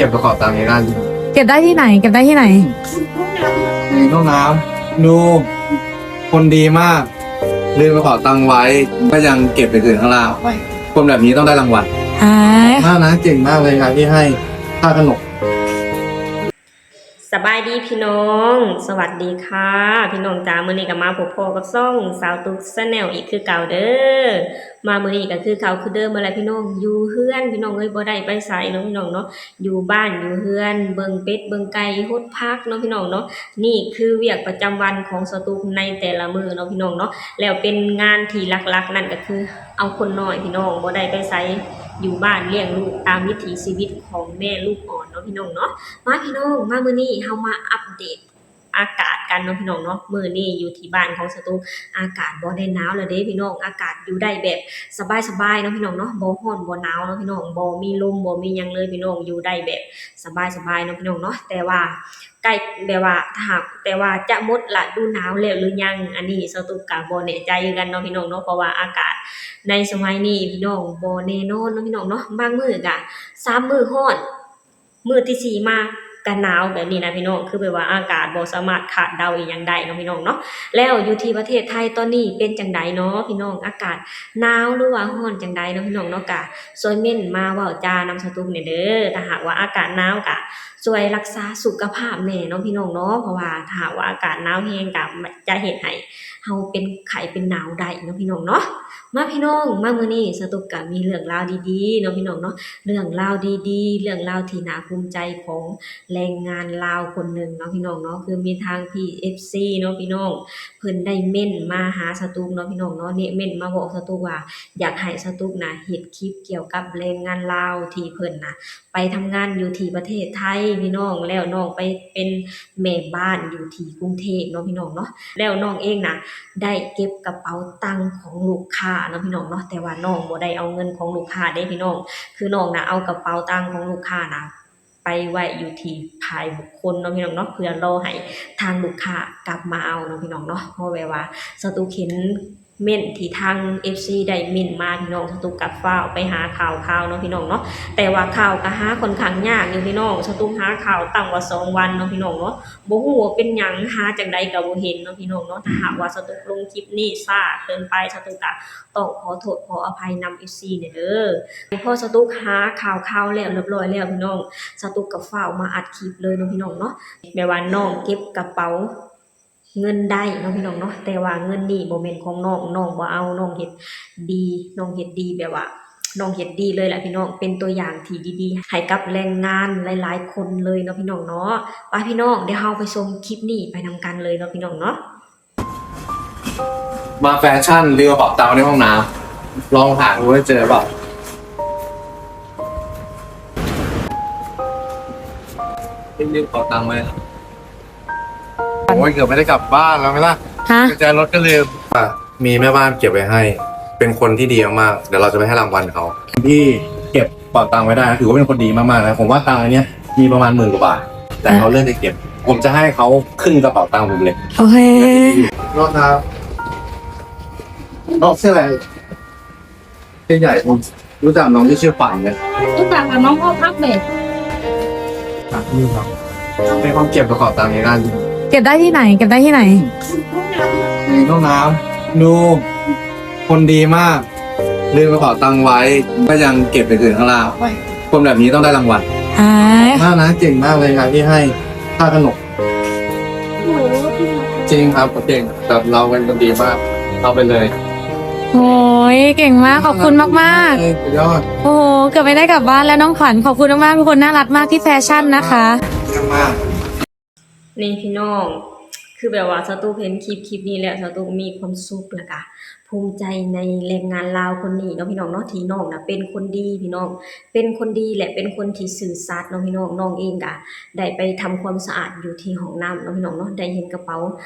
เก็บกระเป๋าตังค์ในด้าน เก็บได้ที่ไหน เก็บได้ที่ไหน ในห้องน้ำ ดู คนดีมาก ลืมกระเป๋าตังค์ไว้ ก็ยังเก็บไปคืนข้างล่าง คนแบบนี้ต้องได้รางวัล อ่า มากนะ เก่งมากเลยครับที่ให้ค่าขนม ສະບາຍດີພີ່ນ້ອງ ສະຫວັດດີຄ່ະ ພີ່ນ້ອງຈ໋າ ມື້ນີ້ກໍມາພົບພໍ້ກັບຊ່ອງສາວຕຸກ Channel ອີກຄືເກົ່າເດີ. ມາມື້ນີ້ກໍຄືເກົ່າຄືເດີມຫັ້ນແຫຼະພີ່ນ້ອງ ຢູ່ເຮືອນພີ່ນ້ອງເອີຍ ບໍ່ໄດ້ໄປໃສເນາະພີ່ນ້ອງເນາະ ຢູ່ບ້ານຢູ່ເຮືອນ ເບິ່ງເປັດເບິ່ງໄກ່ ຫົດຜັກເນາະພີ່ນ້ອງເນາະ. ນີ້ຄືວຽກປະຈຳວັນຂອງສາວຕຸກໃນແຕ່ລະມື້ເນາະພີ່ນ້ອງເນາະ ແລ້ວເປັນງານທີ່ຫຼັກໆນັ້ນກໍຄືເອົາຄົນນ້ອຍພີ່ນ້ອງ ບໍ່ໄດ້ໄປໃສ ຢູ່ບ້ານລ້ຽງລູກຕາມວິຖີຊີວິດຂອງແມ່ລູກອ່ອນເນາະພີ່ນ້ອງເນາະ. ມາພີ່ນ້ອງ ມາມື້ນີ້ເຮົາມາອັບເດດ ອາກາດກັນເນາະພີ່ນ້ອງເນາະ. ມື້ນີ້ຢູ່ທີ່ບ້ານຂອງສາວຕຸກ ອາກາດບໍ່ໄດ້ໜາວແລ້ວເດ້ພີ່ນ້ອງ ອາກາດຢູ່ໄດ້ແບບສະບາຍໆເນາະພີ່ນ້ອງເນາະ ບໍ່ຮ້ອນບໍ່ໜາວເນາະພີ່ນ້ອງ ບໍ່ມີລົມບໍ່ມີຫຍັງເລີຍພີ່ນ້ອງ ຢູ່ໄດ້ແບບສະບາຍໆເນາະພີ່ນ້ອງເນາະ. ແຕ່ວ່າໃກ້ ແບບວ່າ ຖ້າຫາກ ແຕ່ວ່າຈະໝົດລະດູໜາວແລ້ວຫຼືຍັງ ອັນນີ້ສາວຕຸກກໍບໍ່ແນ່ໃຈຄືກັນເນາະພີ່ນ້ອງເນາະ ເພາະວ່າອາກາດໃນສະໄໝນີ້ພີ່ນ້ອງ ບໍ່ແນ່ນອນເນາະພີ່ນ້ອງເນາະ. ບາງມື້ກໍສາມມື້ຮ້ອນ ມື້ທີສີ່ມາກະໜາວແບບນີ້ນະພີ່ນ້ອງ ຄືແບບວ່າອາກາດບໍ່ສາມາດຄາດເດົາອີ່ຫຍັງໄດ້ເນາະພີ່ນ້ອງເນາະ. ແລ້ວຢູ່ທີ່ປະເທດໄທຕອນນີ້ເປັນຈັ່ງໃດເນາະພີ່ນ້ອງ ອາກາດໜາວ ຫຼືວ່າຮ້ອນຈັ່ງໃດເນາະພີ່ນ້ອງເນາະ ກະຊ່ວຍເມັ້ນມາເວົ້າຈານຳສາວຕຸກແດ່ເດີ. ຖ້າຫາກວ່າອາກາດໜາວກະຊ່ວຍລັກສາສຸຂະພາບແດ່ເນາະພີ່ນ້ອງເນາະ ເພາະວ່າຖ້າຫາກວ່າອາກາດໜາວແຮງກະຈະເຮັດໃຫ້ເຮົາເປັນໄຂ້ເປັນໜາວໄດ້ເນາະພີ່ນ້ອງເນາະ. ມາພີ່ນ້ອງ ມາມື້ນີ້ສາວຕຸກກະມີເລື່ອງລາວດີໆເນາະພີ່ນ້ອງເນາະ ເລື່ອງລາວດີໆ ເລື່ອງລາວທີ່ໜ້າພູມໃຈຂອງແຮງງານລາວຄົນໜຶ່ງເນາະພີ່ນ້ອງເນາະ ຄືມີທາງພີ່ ເອັຟຊີ ເນາະພີ່ນ້ອງ ເພິ່ນໄດ້ເມັ້ນມາຫາສາວຕຸກເນາະພີ່ນ້ອງເນາະ ເມັ້ນມາບອກສາວຕຸກວ່າ ຢາກໃຫ້ສາວຕຸກນະເຮັດຄລິບກ່ຽວກັບແຮງງານລາວທີ່ເພິ່ນນະໄປທຳງານຢູ່ທີ່ປະເທດໄທພີ່ນ້ອງ ແລ້ວນ້ອງໄປເປັນແມ່ບ້ານຢູ່ທີ່ກຸງເທບເນາະພີ່ນ້ອງເນາະ ແລ້ວນ້ອງເອງນະ ໄດ້ເກັບກະເປົາຕັງຂອງລູກຄ້າເນາະພີ່ນ້ອງເນາະ ແຕ່ວ່ານ້ອງບໍ່ໄດ້ເອົາເງິນຂອງລູກຄ້າເດ້ພີ່ນ້ອງ ຄືນ້ອງນະເອົາກະເປົາຕັງຂອງລູກຄ້ານະໄປໄວ້ຢູ່ທີ່ຝ່າຍບຸກຄົນເນາະພີ່ນ້ອງເນາະ ເພື່ອລໍໃຫ້ທາງລູກຄ້າກັບມາເອົາເນາະພີ່ນ້ອງເນາະ. ເພາະແບບວ່າສາວຕຸກເຫັນເມັ້ນທີ່ທາງ ເອັຟຊີ ໄດ້ເມັ້ນມາພີ່ນ້ອງ ສາວຕຸກກະຟ້າວໄປຫາຂ່າວໆເນາະພີ່ນ້ອງເນາະ ແຕ່ວ່າຂ່າວກະຫາຂ້ອນຂ້າງຍາກຢູ່ພີ່ນ້ອງ ສາວຕຸກຫາຂ່າວຕັ້ງວ່າສອງວັນເນາະພີ່ນ້ອງເນາະ ບໍ່ຮູ້ວ່າເປັນຫຍັງ ຫາຈັ່ງໃດກໍບໍ່ເຫັນເນາະພີ່ນ້ອງເນາະ. ຖ້າຫາກວ່າສາວຕຸກລົງຄລິບນີ້ຊ້າເກີນໄປ ສາວຕຸກກະຕ້ອງຂໍໂທດຂໍອະໄພນຳ ເອັຟຊີ ແດ່ເດີ. ພໍສາວຕຸກຫາຂ່າວໆແລ້ວລຽບຮ້ອຍແລ້ວພີ່ນ້ອງ ສາວຕຸກກະຟ້າວມາອັດຄລິບເລີຍເນາະພີ່ນ້ອງເນາະ ແບບວ່ານ້ອງເກັບກະເປົາເງິນໄດ້ເນາະພີ່ນ້ອງເນາະ ແຕ່ວ່າເງິນນີ້ບໍ່ແມ່ນຂອງນ້ອງ ນ້ອງບໍ່ເອົາ ນ້ອງເຮັດດີ ນ້ອງເຮັດດີແບບວ່າ ນ້ອງເຮັດດີເລີຍແຫຼະພີ່ນ້ອງ ເປັນຕົວຢ່າງທີ່ດີໆໃຫ້ກັບແຮງງານຫຼາຍໆຄົນເລີຍເນາະພີ່ນ້ອງເນາະ. ໄປພີ່ນ້ອງ ດຽວເຮົາໄປຊົມຄລິບນີ້ໄປນຳກັນເລີຍເນາະພີ່ນ້ອງເນາະ. มาแฟชั่น ลืมกระเป๋าตังค์ไว้ในห้องน้ำ ลองหาดูว่าเจอเปล่า ลืมกระเป๋าตังค์ไว้ โอ้ย เกือบไม่ได้กลับบ้านแล้วไหมล่ะ ฮะ กุญแจรถก็ลืม อ่ะ มีแม่บ้านเก็บไว้ให้ เป็นคนที่ดีมากๆ เดี๋ยวเราจะไปให้รางวัลเขา ที่เก็บกระเป๋าตังค์ไว้ได้นะ ถือว่าเป็นคนดีมากๆ นะ ผมว่าตังค์อันเนี้ยมีประมาณหมื่นกว่าบาท แต่เขาเลือกจะเก็บ ผมจะให้เขาครึ่งกระเป๋าตังค์ผมเลย โอเค รอดครับ น้องชื่ออะไร ชื่อใหญ่ ผมรู้จักน้องที่ชื่อฝันไหม รู้จักกับน้องพ่อพักเบส อ่ะ นี่ครับ เป็นคนเก็บกระเป๋าตังค์ในด้าน เก็บได้ที่ไหน เก็บได้ที่ไหน ในห้องน้ำ ดู คนดีมาก ลืมกระเป๋าตังค์ไว้ ก็ยังเก็บไปคืนข้างล่าง คนแบบนี้ต้องได้รางวัล อ่า มากนะ เก่งมากเลยครับที่ให้ค่าขนม จริงครับ เก่ง แบบเราเป็นคนดีมาก เอาไปเลย โอ้ย เก่งมาก ขอบคุณมากๆ เอ้ย สุดยอด โอ้โห เกือบไม่ได้กลับบ้านแล้วน้องขวัญ ขอบคุณมากๆ เป็นคนน่ารักมากที่แฟชั่นนะคะ เยี่ยมมาก ນີ້ພີ່ນ້ອງ ຄືແບບວ່າສາວຕຸກເຫັນຄລິບ ຄລິບນີ້ແລ້ວ ສາວຕຸກມີຄວາມສຸກ ແລ້ວກະພູມໃຈໃນແຮງງານລາວຄົນນີ້ເນາະພີ່ນ້ອງເນາະ ທີ່ນ້ອງນະເປັນຄົນດີພີ່ນ້ອງ ເປັນຄົນດີ ແລະ ເປັນຄົນທີ່ຊື່ສັດເນາະພີ່ນ້ອງ. ນ້ອງເອງກະໄດ້ໄປທຳຄວາມສະອາດຢູ່ທີ່ຫ້ອງນ້ຳເນາະພີ່ນ້ອງເນາະ ໄດ້ເຫັນກະເປົາ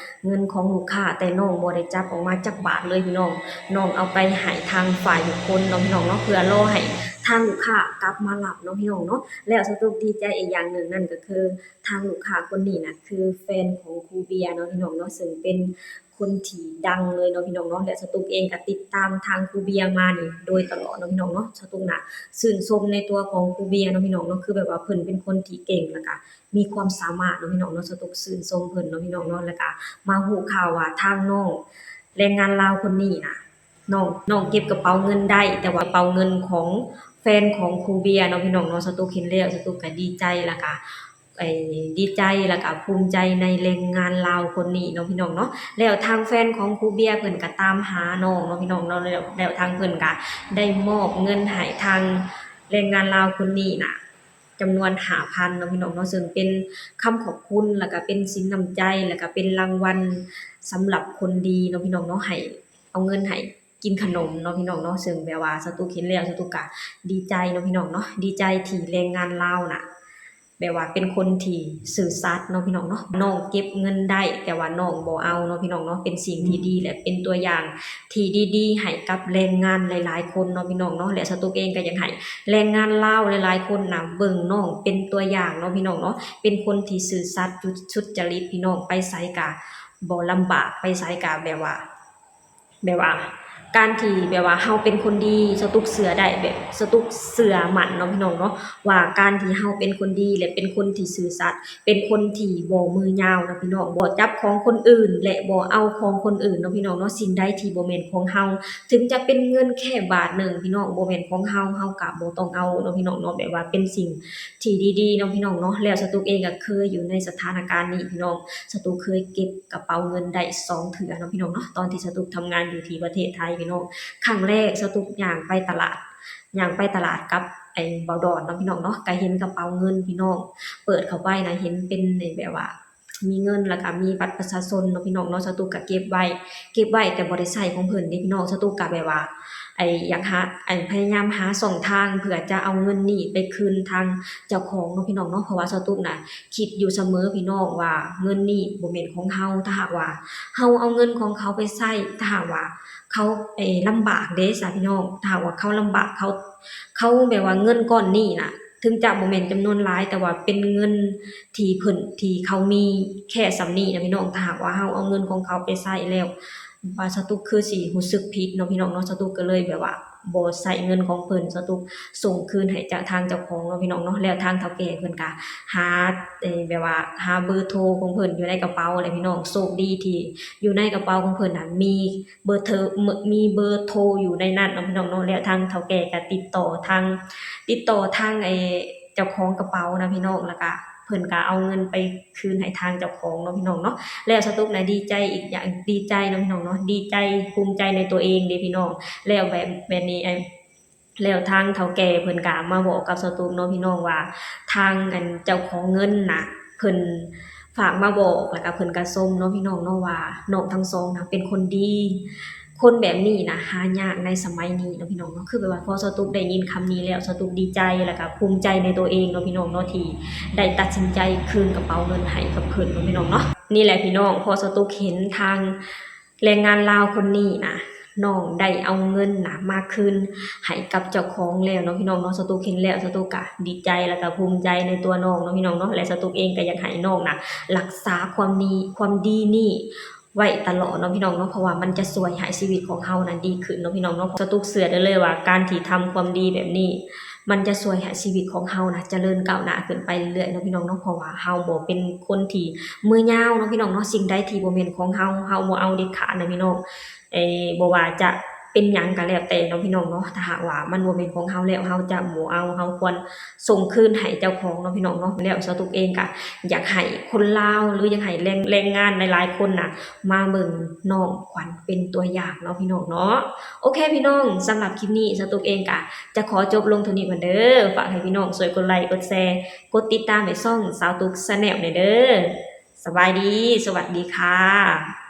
ເງິນຂອງລູກຄ້າ ແຕ່ນ້ອງບໍ່ໄດ້ຈັບອອກມາຈັກບາດເລີຍພີ່ນ້ອງ ນ້ອງເອົາໄປໃຫ້ທາງຝ່າຍບຸກຄົນເນາະພີ່ນ້ອງເນາະ ເພື່ອລໍໃຫ້ ທາງລູກຄ້າກັບມາຮັບເນາະພີ່ນ້ອງເນາະ. ແລ້ວສາວຕຸກດີໃຈອີກຢ່າງໜຶ່ງນັ້ນກໍຄື ທາງລູກຄ້າຄົນນີ້ນະ ຄືແຟນຂອງຄູເບຍເນາະພີ່ນ້ອງເນາະ ເຊິ່ງເປັນຄົນທີ່ດັງເລີຍເນາະພີ່ນ້ອງເນາະ. ແລະສາວຕຸກເອງກໍຕິດຕາມທາງຄູເບຍມານີ້ໂດຍຕະຫຼອດເນາະພີ່ນ້ອງເນາະ. ສາວຕຸກນະຊື່ນຊົມໃນຕົວຂອງຄູເບຍເນາະພີ່ນ້ອງເນາະ ຄືແບບວ່າເພິ່ນເປັນຄົນທີ່ເກັ່ງ ແລ້ວກໍມີຄວາມສາມາດເນາະພີ່ນ້ອງເນາະ. ສາວຕຸກຊື່ນຊົມເພິ່ນເນາະພີ່ນ້ອງເນາະ. ແລ້ວກໍມາຮູ້ຂ່າວວ່າທາງນ້ອງແຮງງານລາວຄົນນີ້ນະ ນ້ອງ ນ້ອງເກັບກະເປົາເງິນໄດ້ ແຕ່ວ່າກະເປົາເງິນຂອງແຟນຂອງຄູເບຍເນາະພີ່ນ້ອງເນາະ. ສາວຕຸກເຫັນແລ້ວ ສາວຕຸກກະດີໃຈ ແລ້ວກະ ໄອ້ ດີໃຈ ແລ້ວກະພູມໃຈໃນແຮງງານລາວຄົນນີ້ເນາະພີ່ນ້ອງເນາະ. ແລ້ວທາງແຟນຂອງຄູເບຍເພິ່ນກະຕາມຫານ້ອງເນາະພີ່ນ້ອງເນາະ. ແລ້ວ ແລ້ວທາງເພິ່ນກະໄດ້ມອບເງິນໃຫ້ທາງແຮງງານລາວຄົນນີ້ນະ ຈຳນວນຫ້າພັນເນາະພີ່ນ້ອງເນາະ ເຊິ່ງເປັນຄຳຂອບຄຸນ ແລ້ວກະເປັນສິນນ້ຳໃຈ ແລ້ວກະເປັນລາງວັນສຳລັບຄົນດີເນາະພີ່ນ້ອງເນາະ ໃຫ້ ເອົາເງິນໃຫ້ກິນຂະໜົມເນາະພີ່ນ້ອງເນາະ. ເຊິ່ງແບບວ່າສາວຕຸກເຫັນແລ້ວ ສາວຕຸກກະດີໃຈເນາະພີ່ນ້ອງເນາະ ດີໃຈທີ່ແຮງງານລາວນະ ແບບວ່າເປັນຄົນທີ່ຊື່ສັດເນາະພີ່ນ້ອງເນາະ. ນ້ອງເກັບເງິນໄດ້ ແຕ່ວ່ານ້ອງບໍ່ເອົາເນາະພີ່ນ້ອງເນາະ. ເປັນສິ່ງທີ່ດີ ແລະເປັນຕົວຢ່າງທີ່ດີໆໃຫ້ກັບແຮງງານຫຼາຍໆຄົນເນາະພີ່ນ້ອງເນາະ. ແລະສາວຕຸກເອງກໍຢາກໃຫ້ແຮງງານລາວຫຼາຍໆຄົນນະ ເບິ່ງນ້ອງເປັນຕົວຢ່າງເນາະພີ່ນ້ອງເນາະ ເປັນຄົນທີ່ຊື່ສັດ ສຸດ ສຸດຈະລິດພີ່ນ້ອງ. ໄປໃສກະບໍ່ລຳບາກ ໄປໃສກະແບບວ່າ ແບບວ່າ ການທີ່ແບບວ່າເຮົາເປັນຄົນດີ ສາວຕຸກເຊື່ອໄດ້ ແບບສາວຕຸກເຊື່ອໝັ້ນເນາະພີ່ນ້ອງເນາະ ວ່າການທີ່ເຮົາເປັນຄົນດີ ແລະເປັນຄົນທີ່ຊື່ສັດ ເປັນຄົນທີ່ບໍ່ມືຍາວນະພີ່ນ້ອງ ບໍ່ຈັບຂອງຄົນອື່ນ ແລະບໍ່ເອົາຂອງຄົນອື່ນເນາະພີ່ນ້ອງເນາະ. ສິ່ງໃດທີ່ບໍ່ແມ່ນຂອງເຮົາ ເຖິງຈະເປັນເງິນແຄ່ບາດໜຶ່ງພີ່ນ້ອງ ບໍ່ແມ່ນຂອງເຮົາ ເຮົາກະບໍ່ຕ້ອງເອົາເນາະພີ່ນ້ອງເນາະ. ແບບວ່າເປັນສິ່ງທີ່ດີໆເນາະພີ່ນ້ອງເນາະ. ແລ້ວສາວຕຸກເອງກະເຄີຍຢູ່ໃນສະຖານະການນີ້ພີ່ນ້ອງ ສາວຕຸກເຄີຍເກັບກະເປົາເງິນໄດ້ສອງເທື່ອເນາະພີ່ນ້ອງເນາະ. ຕອນທີ່ສາວຕຸກທຳງານຢູ່ທີ່ປະເທດໄທພີ່ນ້ອງ ຄັ້ງແລກສາວຕຸກຍ່າງໄປຕະຫຼາດ ຍ່າງໄປຕະຫຼາດກັບໄອ້ບ່າວດອນເນາະພີ່ນ້ອງເນາະ ກະເຫັນກະເປົາເງິນພີ່ນ້ອງ ເປີດເຂົ້າໄປນະ ເຫັນເປັນໄອ້ແບບວ່າມີເງິນ ແລ້ວກະມີບັດປະຊາຊົນເນາະພີ່ນ້ອງເນາະ. ສາວຕຸກກະເກັບໄວ້ ເກັບໄວ້ແຕ່ບໍ່ໄດ້ໃຊ້ຂອງເພິ່ນເດ້ພີ່ນ້ອງ. ສາວຕຸກກະແບບວ່າ ໄອ້ ຢາກຫາ ໄອ້ ພະຍາຍາມຫາຊ່ອງທາງເພື່ອຈະເອົາເງິນນີ້ໄປຄືນທາງເຈົ້າຂອງເນາະພີ່ນ້ອງເນາະ. ເພາະວ່າສາວຕຸກນະຄິດຢູ່ສະເໝີພີ່ນ້ອງວ່າເງິນນີ້ບໍ່ແມ່ນຂອງເຮົາ ຖ້າຫາກວ່າເຮົາເອົາເງິນຂອງເຂົາໄປໃຊ້ ຖ້າຫາກວ່າເຂົາ ເອີ ລຳບາກເດ້ຊະພີ່ນ້ອງ ຖ້າຫາກວ່າເຂົາລຳບາກ ເຂົາ ເຂົາແບບວ່າເງິນກ້ອນນີ້ນະ ເຖິງຈະບໍ່ແມ່ນຈຳນວນຫຼາຍ ແຕ່ວ່າເປັນເງິນທີ່ເພິ່ນ ທີ່ເຂົາມີແຄ່ສ່ຳນີ້ນະພີ່ນ້ອງ. ຖ້າຫາກວ່າເຮົາເອົາເງິນຂອງເຂົາໄປໃຊ້ແລ້ວ ວ່າສາວຕຸກຄືຊິຮູ້ສຶກຜິດເນາະພີ່ນ້ອງເນາະ. ສາວຕຸກກໍເລີຍແບບວ່າບໍ່ໃຊ້ເງິນຂອງເພິ່ນ ສາວຕຸກສົ່ງຄືນໃຫ້ເຈົ້າ ທາງເຈົ້າຂອງເນາະພີ່ນ້ອງເນາະ. ແລ້ວທາງເຖົ້າແກ່ເພິ່ນກໍຫາ ເອີ ແບບວ່າຫາເບີໂທຂອງເພິ່ນຢູ່ໃນກະເປົາແຫຼະພີ່ນ້ອງ. ໂຊກດີທີ່ຢູ່ໃນກະເປົາຂອງເພິ່ນນະມີເບີໂທ ມີເບີໂທຢູ່ໃນນັ້ນເນາະພີ່ນ້ອງເນາະ. ແລ້ວທາງເຖົ້າແກ່ກໍຕິດຕໍ່ທາງ ຕິດຕໍ່ທາງໄອ້ເຈົ້າຂອງກະເປົານະພີ່ນ້ອງ ແລ້ວກະເພິ່ນກະເອົາເງິນໄປ ຄືນໃຫ້ທາງເຈົ້າຂອງເນາະພີ່ນ້ອງເນາະ. ແລ້ວສາວຕຸກນະດີໃຈອີກຢ່າງ ດີໃຈເນາະພີ່ນ້ອງເນາະ ດີໃຈ ພູມໃຈໃນຕົວເອງເດ້ພີ່ນ້ອງ. ແລ້ວແບບ ແບບນີ້ ແລ້ວທາງເຖົ້າແກ່ເພິ່ນກະມາບອກກັບສາວຕຸກເນາະພີ່ນ້ອງວ່າ ທາງອັນເຈົ້າຂອງເງິນນະ ເພິ່ນຝາກມາບອກ ແລ້ວກະເພິ່ນກະຊົມເນາະພີ່ນ້ອງເນາະ ວ່ານ້ອງທັງສອງນະເປັນຄົນດີ. ຄົນແບບນີ້ນະຫາຍາກໃນສະໄໝນີ້ເນາະພີ່ນ້ອງເນາະ. ຄືແບບວ່າພໍສາວຕຸກໄດ້ຍິນຄຳນີ້ແລ້ວ ສາວຕຸກດີໃຈ ແລ້ວກະພູມໃຈໃນຕົວເອງເນາະພີ່ນ້ອງເນາະ ທີ່ໄດ້ຕັດສິນໃຈຄືນກະເປົາເງິນໃຫ້ກັບເພິ່ນເນາະພີ່ນ້ອງເນາະ. ນີ້ແຫຼະພີ່ນ້ອງ ພໍສາວຕຸກເຫັນທາງແຮງງານລາວຄົນນີ້ນະ ນ້ອງໄດ້ເອົາເງິນນະມາຄືນໃຫ້ກັບເຈົ້າຂອງແລ້ວເນາະພີ່ນ້ອງເນາະ. ສາວຕຸກເຫັນແລ້ວ ສາວຕຸກກະດີໃຈ ແລ້ວກະພູມໃຈໃນຕົວນ້ອງເນາະພີ່ນ້ອງເນາະ. ແລະສາວຕຸກເອງກະຢາກໃຫ້ນ້ອງນະ ຮັກສາຄວາມນີ້ ຄວາມດີນີ້ ໄວ້ຕະຫຼອດເນາະພີ່ນ້ອງເນາະ ເພາະວ່າມັນຈະຊ່ວຍໃຫ້ຊີວິດຂອງເຮົານັ້ນດີຂຶ້ນເນາະພີ່ນ້ອງເນາະ. ສາວຕຸກເຊື່ອໄດ້ເລີຍວ່າການທີ່ທຳຄວາມດີແບບນີ້ ມັນຈະຊ່ວຍໃຫ້ຊີວິດຂອງເຮົານະຈະເລີນກ້າວໜ້າຂຶ້ນໄປເລື້ອຍໆເນາະພີ່ນ້ອງເນາະ. ເພາະວ່າເຮົາບໍ່ເປັນຄົນທີ່ມືຍາວເນາະພີ່ນ້ອງເນາະ. ສິ່ງໃດທີ່ບໍ່ແມ່ນຂອງເຮົາ ເຮົາບໍ່ເອົາເດັດຂາດນະພີ່ນ້ອງ. ເອີ ບໍ່ວ່າຈະເປັນຫຍັງກະແລ້ວແຕ່ເນາະພີ່ນ້ອງເນາະ ຖ້າຫາກວ່າມັນບໍ່ແມ່ນຂອງເຮົາແລ້ວ ເຮົາຈະບໍ່ເອົາ ເຮົາຄວນສົ່ງຄືນໃຫ້ເຈົ້າຂອງເນາະພີ່ນ້ອງເນາະ. ແລ້ວສາວຕຸກເອງກະຢາກໃຫ້ຄົນລາວ ຫຼື ຢາກໃຫ້ແຮງ ແຮງງານຫຼາຍໆຄົນນະ ມາເບິ່ງນ້ອງຂວັນເປັນຕົວຢ່າງເນາະພີ່ນ້ອງເນາະ. ໂອເຄພີ່ນ້ອງ ສຳລັບຄລິບນີ້ ສາວຕຸກເອງກະຈະຂໍຈົບລົງເທົ່ານີ້ກ່ອນເດີ. ຝາກໃຫ້ພີ່ນ້ອງຊ່ວຍກົດໄລ ກົດແຊ ກົດຕິດຕາມໃຫ້ຊ່ອງສາວຕຸກ Channel ແດ່ເດີ. ສະບາຍດີ ສະຫວັດດີຄ່ະ.